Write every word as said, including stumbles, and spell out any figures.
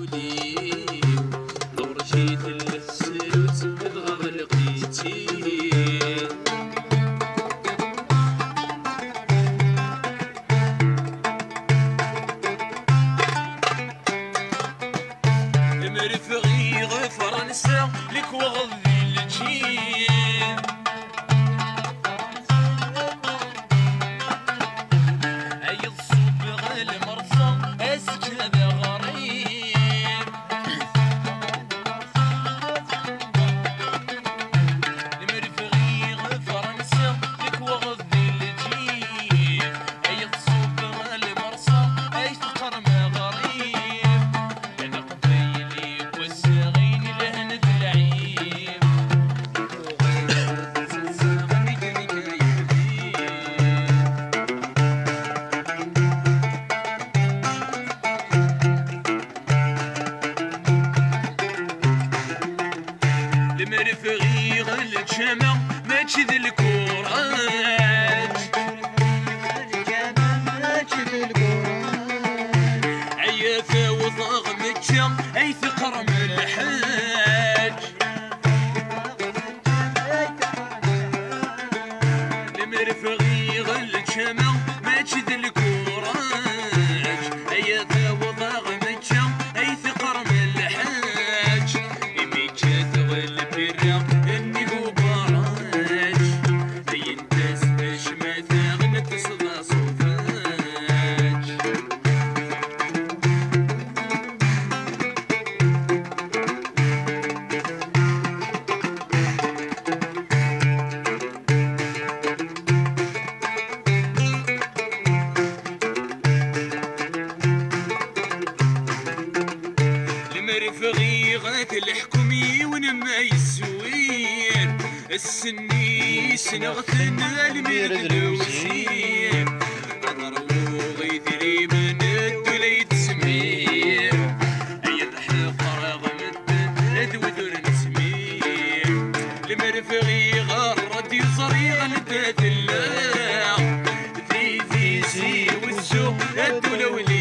Ul-iw ɣur-k i tella teslut, dɣa ɣelqet-iyi. Lemmer ffɣeɣ ɣer Fransa, lekwaɣeḍ di lǧib. Ay tṣubbeɣ lmersa, azekka d aɣrib. Lemmer ffɣeɣ ɣer Fransa, lekwaɣeḍ di lǧib. Ay tṣubbeɣ lmersa, ay teqqrem aɣrib. Aqbayli n wass-a, ayen ilhan d lɛib. Lemmer ffɣeɣ ɣer lǧameɛ, mačči d lkuraǧ. Ay tawḍeɣ Mekka, ay teqqrem lḥaǧ. Lemmer ffɣeɣ ɣer lǧameɛ, mačči d lkuraǧ. Ay tawḍeɣ Mekka, ay teqqrem lḥaǧ. Imi kkateɣ lbirra, nnig ubaraǧ. Ayen tas tacmat, aɣen tesḍa ṣufaǧ. Lemmer ffɣeɣ ad t-leḥkem yiwen ma yesswir. Ass-nni ssneɣ-ten almi d lewsir. Ad ṛwuɣ idrimen, ddula yettsemir. Ay ad ḥeqreɣ medden, ad wid ur nesmir. Lemmer ffɣeɣ ɣer ṛṛadyu, ẓriɣ anda tella. Di Tizi Wezzu, a ddula wli.